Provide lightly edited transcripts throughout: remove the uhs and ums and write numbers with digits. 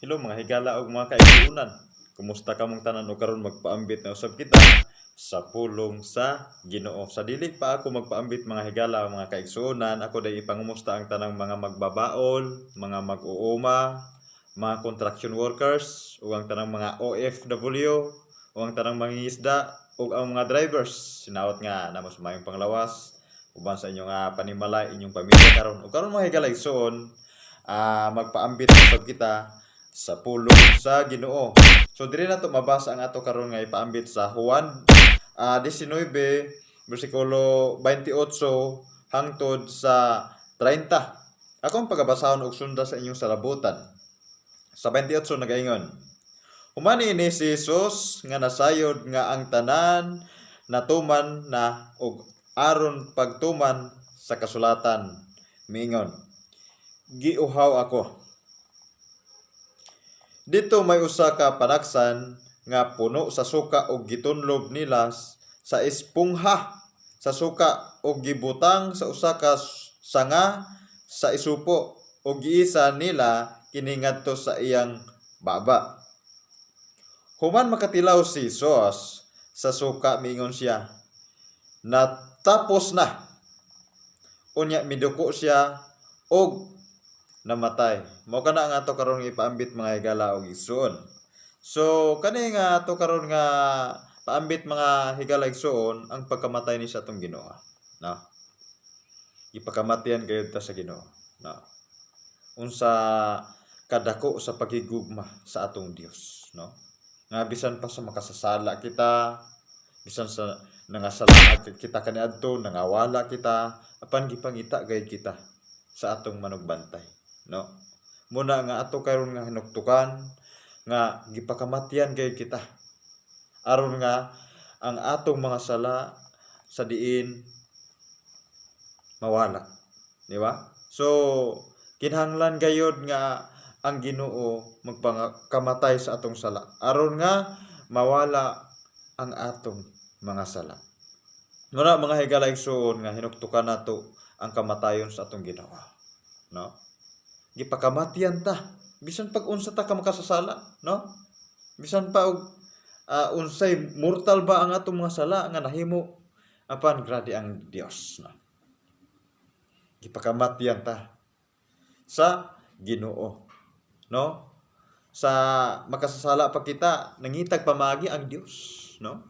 Hello, mga higala ug mga kaigsuonan. Kumusta kamong tanan? Og karon magpaambit na usab kita sa pulong sa Ginoo. Sa dili pa ako magpaambit, mga higala ug mga kaigsuonan, ako day ipangumusta ang tanang mga magbabaol, mga mag-uuma, mga construction workers, ug ang tanang mga OFW, ug ang tanang mangingisda, ug ang mga drivers. Sinawat nga namo sa mayong panglawas uban sa inyong panimalay, inyong pamilya karon. Ug karon, mga higala, igsoon, magpaambit na usab kita sa pulong sa Ginoo. So diri na to mabasa ang ato karon nga ipaambit sa Juan 19 bersikulo 28 hangtod sa 30. Akong pagabasahon og sunda sa inyong salabutan. Sa 28 nagaingon, "Human ini si Jesus nga nasayod nga ang tanan natuman na og aron pagtuman sa kasulatan miingon, 'Giuhaw ako.' Didto may usa ka panaksan nga puno sa suka ug gitunlob nila sa espongha sa suka ug gibutang sa usa ka sanga sa isupo ug giisa nila kini ngadto sa iyang baba. Human makatilaw si Jesus sa suka, miingon siya, 'Natapos na.' Unya miduko siya og namatay." Mao kana ang ato karon ipaambit, mga higala og igsuon. So kani nga ato karon nga paambit, mga higala, igsuon, ang pagkamatay ni sa atong Ginoo. No? Gipakamatayan gayud ta sa Ginoo. No? Unsa kadako sa paghigugma sa atong Dios, no? Nga bisan pa sa makasasala kita, bisan sa nangasalaag kita kaniadto, nangawala kita, apan gipangita gayud kita sa atong manugbantay, no? Muna nga ato karon nga hinuktukan nga gipakamatayan gayud kita aron nga ang atong mga sala sa diin mawala, di ba? So kinahanglan gayud nga ang Ginoo magpakamatay sa atong sala aron nga mawala ang atong mga sala. Muna, mga higala, igsuon, nga hinuktukan nato ang kamatayon sa atong Ginoo, no? Gipakamatayan ta bisan pag unsa ta ka makasasala, no? Bisan pa og unsay mortal ba ang atong mga sala nga nahimo, apan grabe ang Dios, no? Gipakamatayan ta sa Ginoo, no? Sa makasasala pa kita, nangitag pamaagi ang Dios, no?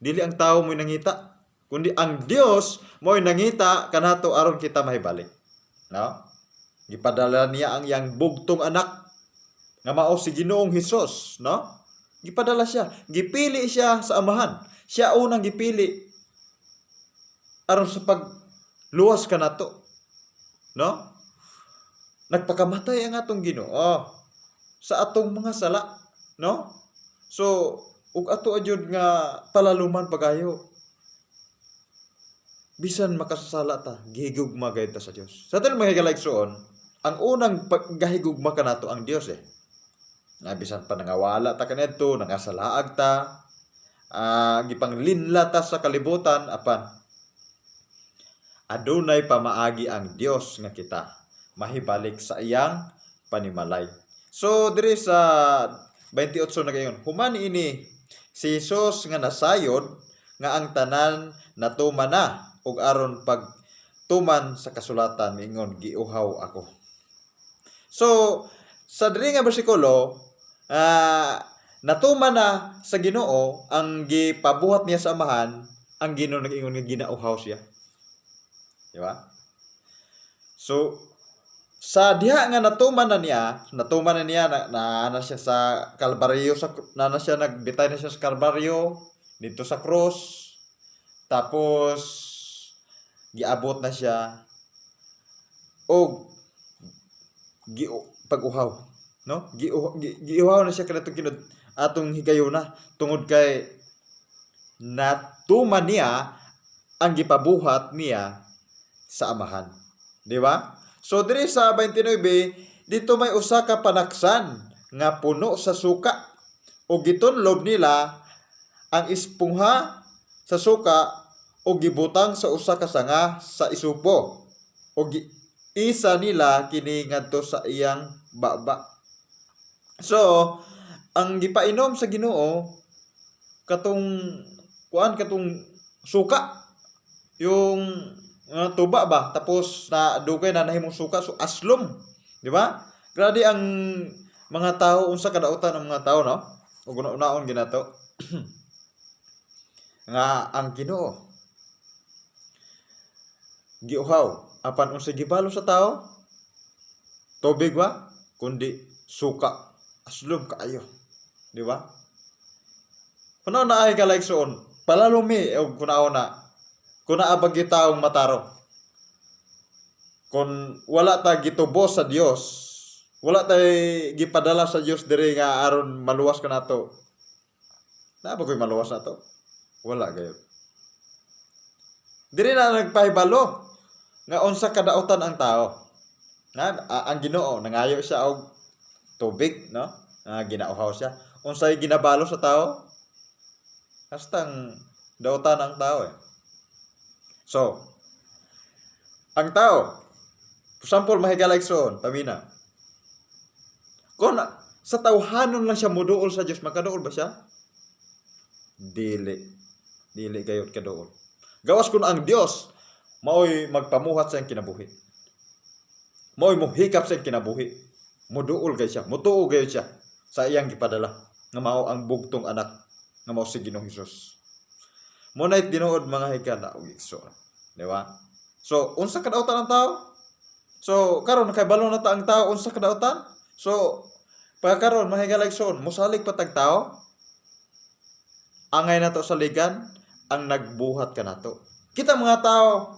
Dili ang tao mo'y nangita, kundi ang Dios mo'y nangita kanato aron kita mahibalik, no? Gipadala niya ang iyang bugtong anak nga mao si Ginoong Hesus, no? Gipadala siya, gipili siya sa Amahan. Siya unang gipili aron sa pagluwas kanato, no? Nagpakamatay ang atong Ginoo sa atong mga sala, no? So ug ato jud nga palaluman pagayo, bisan makasasala ta, gihigugma gayud ta sa Dios. Sa aton, mga higala, igsuon, ang unang paggahigugma kanato ang Dios eh. Nga bisan pa nangawala ta kaniadto, nangasalaag ta, gipanglinla ta sa kalibutan, apan adunay pamaagi ang Dios nga kita mahibalik sa iyang panimalay. So diri sa 28 nagaingon, "Human ini si Jesus nga nasayod nga ang tanan natuman na ug aron pagtuman sa kasulatan miingon, 'Giuhaw ako.'" So sa diri nga bersikulo, natuman na sa Ginoo ang gipabuhat niya sa Amahan, ang Ginoo nag-ingon nga ginauhaw siya. Di ba? So sa diha nga natuman na niya na siya sa Kalbaryo, sa na siya nagbitay na siya sa Kalbaryo dito sa cross, tapos giabot na siya og gi pag-uhaw, no? Giuhaw na siya kanatong kinud atong higayuna tungod kay natuman niya ang gipabuhat niya sa Amahan, di ba? So diri sa 29, "Didto may usa ka panaksan nga puno sa suka ug gitunlob nila ang espongha sa suka ug gibutang sa usa ka sanga sa isupo ug isa nila kini ngadto sa iyang baba." So, ang gipainom sa Ginoo katong kuan, katong suka, yung tuba ba, tapos na dugay na nahimong suka, so aslom, di ba? Grabe ang mga tao, unsa kadautan ang mga tao, no? Ug una-unaon ginato nga ang Ginoo giuhaw, apan unsa gibalo sa tao? Tubig ba kundi suka, aslom kaayo, di ba? Kuno na ay kalaigsoon, palalumi og kunauna kun naa ba taong matarong. Kung wala ta gitubos sa Dios, wala tay gipadala sa Dios diri nga aron maluwas ka nato. Naa ba ko'y maluwas nato? Wala gayud. Diri na nagpahibalo nga unsa kadautan ang tao. Nga ang Ginoo nangayo siya og tubig, no? Nga ginauhaw siya. Unsay ginabalo sa tao? Hastang dautan ang tao eh. So, ang tao, for example, mahigala, igsoon, pamina. Kung sa tawhanon lang siya muduol sa Dios, makaduol ba siya? Dili. Dili gayud kaduol. Gawas kun ang Dios maoy magpamuhat sa iyang kinabuhi. Maoy mohikap sa iyang kinabuhi. Muduol gay siya, mutuo gayud siya sa iyang gipadala nga mao ang bugtong anak nga mao si Ginoong Hesus. Mo na tinuod, mga higala ug igsoon. Di ba? So, unsa kadautan ang tao? So, karon nakabalo na ta ang tao unsa kadautan? So, pagkaron, mga higala, igsoon, musalig pa tag tao? Angay nato saligan ang nagbuhat kanato. Kita mga tao,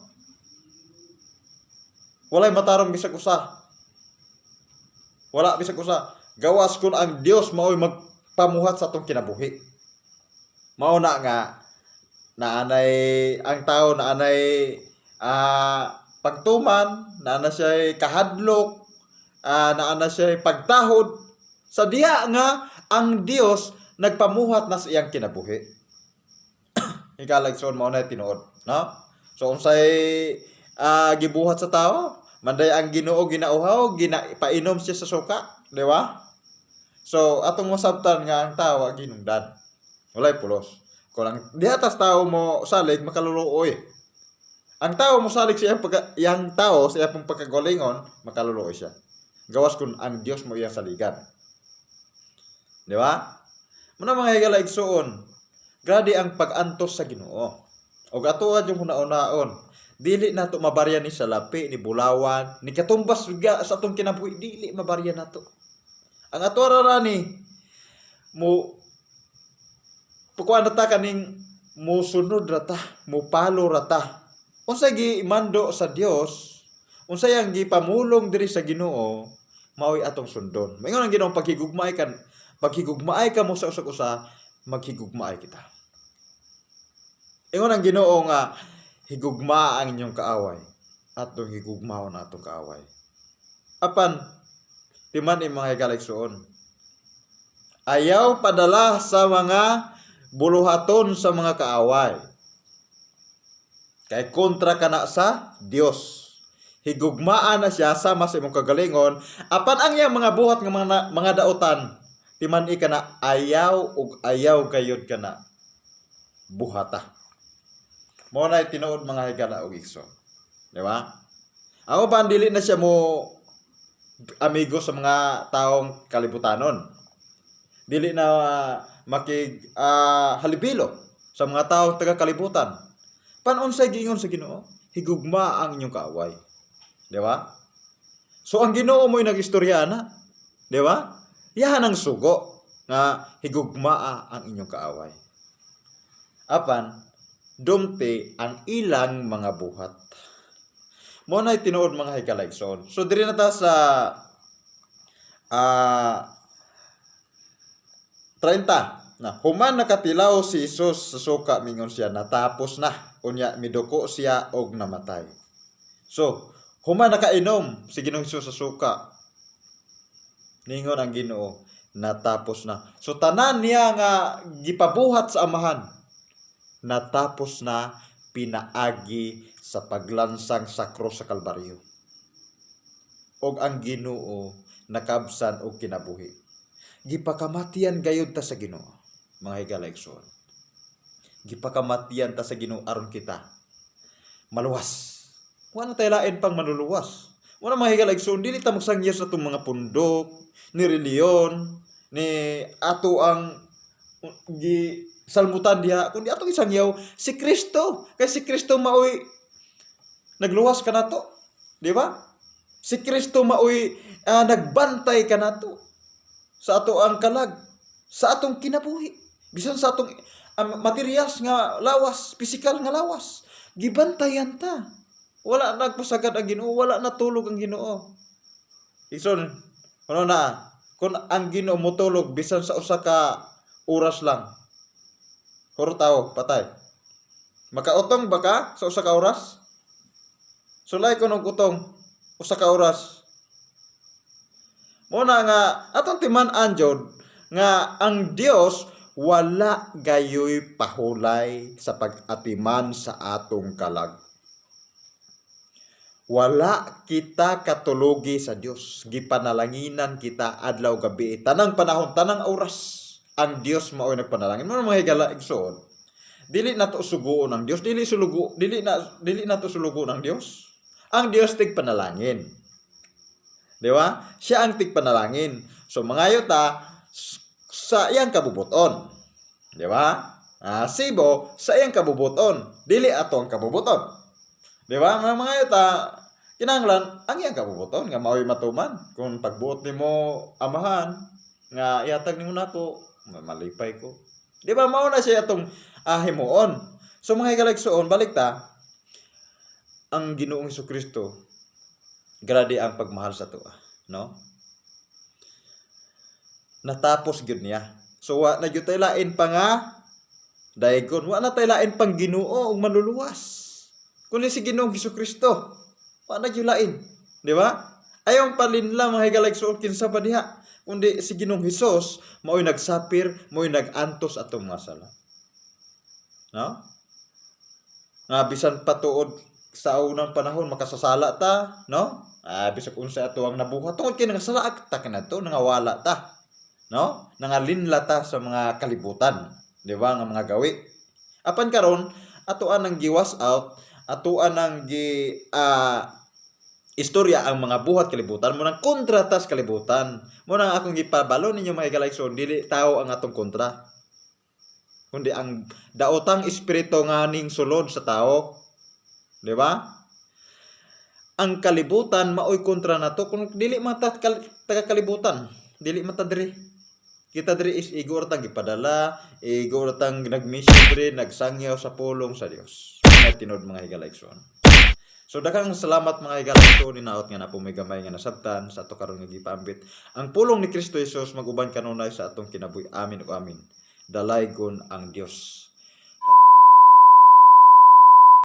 walay matarong bisag usa. Wala bisag usa. Gawas kun ang Dios maoy magpamuhat sa atong kinabuhi. Mao na nga naanay ang tao, naanay pagtuman, naana siya kahadlok, naana siya pagtahod sa diha nga ang Dios nagpamuhat na sa iyang kinabuhi. Higala, igsoon, mao na tinuod, no? So unsay gibuhat sa tao? Manday ang Ginoo ginauhaw, ginapainom siya sa suka, di ba? So atong masabtan nga ang tao ginungdan. Walay pulos. Kung ang diha tas tao mo salig, makaluluoy. Ang tao mo salig sa iyang pagka, iyang tao sa iyang pagkagalingon, makaluluoy siya. Gawas kung ang Dios mo iyang saligan. Di ba? Muna, mga higala, igsuon, grabe ang pag-antos sa Ginoo. Og atoa yung huna-unaon. Dili nato mabarya ni salapi, ni bulawan, ni katumbas ga sa atong kinabuhi, dili mabarya nato. Ang ato ra ni mo pukuan na ta kaning musunod ra ta, mupalo ra ta. Unsay gimando sa Dios, unsay ang gipamulong diri sa Ginoo, mao'y atong sundon. Maingon ang Ginoo, paghigugmaay ka mo sa usag usa, maghigugmaay kita. Ingon ang Ginoo nga higugma ang inyong kaaway, atong higugmaon atong kaaway. Apan timan mga higala, igsuon. Ayaw padala sa mga buluhaton sa mga kaaway. Kay kontra ka na sa Dios. Higugmaan na siya sama sa imong kagalingon, apan ang iyang mga buhat nga mga dautan, timan-i ka na ayaw ug ayaw gayud ka na buhata. Mao na tinuod, mga higala ug igsoon. Di ba? Ang uban dili na siya mo amigo sa mga taong kalibutanon. Dili na makig halibilo sa mga taong taga kalibutan. Panunsay giingon sa Ginoo? Higugma ang inyong kaaway. Di ba? So ang Ginoo mo'y nagistorya na. Di ba? Yahan ang sugo nga higugmaa ang inyong kaaway. Apan dumti ang ilang mga buhat. Mo na tinuod, mga higala, igsoon. So diri na ta sa 30 na human nakatilaw si Jesus sa suka, mingon siya, "Natapos na." Unya miduko siya og namatay. So human nakainom si Ginoong Jesus sa suka, ningon ang Ginoo, "Natapos na." So tanan niya nga gipabuhat sa Amahan natapos na pinaagi sa paglansang sa krus sa Kalbaryo. Og ang Ginoo nakabsan og kinabuhi. Gipakamatian gayud ta sa Ginoo, mga higala igsoon. Gipakamatian ta sa Ginoo aron kita maluwas. Wala na tayo lain pang manluluwas. Wala, mga higala igsoon, dili ta magsangyaw sa atong mga pundok, ni reliyon, ni ato ang gi salmutan diha, kundi atong isangyaw si Kristo. Kay si Kristo maoy nagluwas kanato. Di ba? Si Kristo maoy nagbantay kanato sa ato ang kalag, sa atong kinabuhi, bisan sa atong materials nga lawas, physical nga lawas, gibantayan ta. Wala nagpasagad ang Ginoo, wala natulog ang Ginoo. Igsoon, ano na, kung ang Ginoo motulog bisan sa usa ka oras lang, puro tao patay. Makautong ba ka sa usa ka oras? Sulay ko og utong usa ka oras. Mao na nga atong timan-an jud nga ang Dios wala gayoy pahulay sa pag-atiman sa atong kalag. Wala kita katulogi sa Dios. Gipanalanginan kita adlaw gabi, tanang panahon, tanang oras. Ang Dios maoy nagpanalangin. Mao mga higala igsoon. Dili nato suguon ang Dios, dili sulugo, dili nato sulugo ang Dios. Ang Dios tigpanalangin. Di ba? Siya ang tigpanalangin. So mangayo ta sa iyang kabubuton. Di ba? Sibo sa iyang kabubuton. Dili ato ang kabubuton. Di ba? Mga mangayo ta, kinahanglan ang iyang kabubuton nga mao'y matuman. Kung pagbuot nimo, Amahan, nga ihatag nimo nako, malipay ko. Di ba? Mao na siya atong himuon. So mga higalaigsoon, balik ta, ang Ginoong Kristo, grabe ang pagmahal sa atoa, no? Natapos gyud niya. So wa na gyud tay lain pa nga daygon, wa na tay lain pang Ginoo ug manluluwas kundi si Ginoong Kristo. Wa na gyud lain, di ba? Ayaw palinla, mga higalaigsoon, kinsa pa diha kundi si Ginoong Hesus mao'y nagsapir, mao'y nag-antos atong mga sala. No? Nga bisan patuod sa unang panahon makasasala ta, no? Bisag unsa ato ang nabuhat tungod kay nangasala ta kanato, nangawala ta. No? Nangalinla ta sa mga kalibutan, di ba, nga mga gawi. Apan karon atoan ang gi-wash out, atoan ang gi istorya ang mga buhat kalibutan mao nang kontra tas kalibutan. Mao nang akong gipabalo ninyo, mga higalaigsoon, dili tao ang atong kontra kundi ang daotang espiritu nga ning sulod sa tao. Di ba? Ang kalibutan maoy kontra nato kung dili man ta taga kalibutan, dili man ta diri. Kita diri is igo ra tang gipadala, igo ra tang nagmission diri, nagsangyaw sa pulong sa Dios. Mga tinuod, mga higalaigsoon. So daghang salamat, mga higalaigsoon, hinaot nga naa po may gamay nga nasabtan sa ato karon nga gipaambit. Ang pulong ni Kristo Jesus maguban kanunay sa atong kinabuhi. Amin ug amin. Dalaygon ang Dios.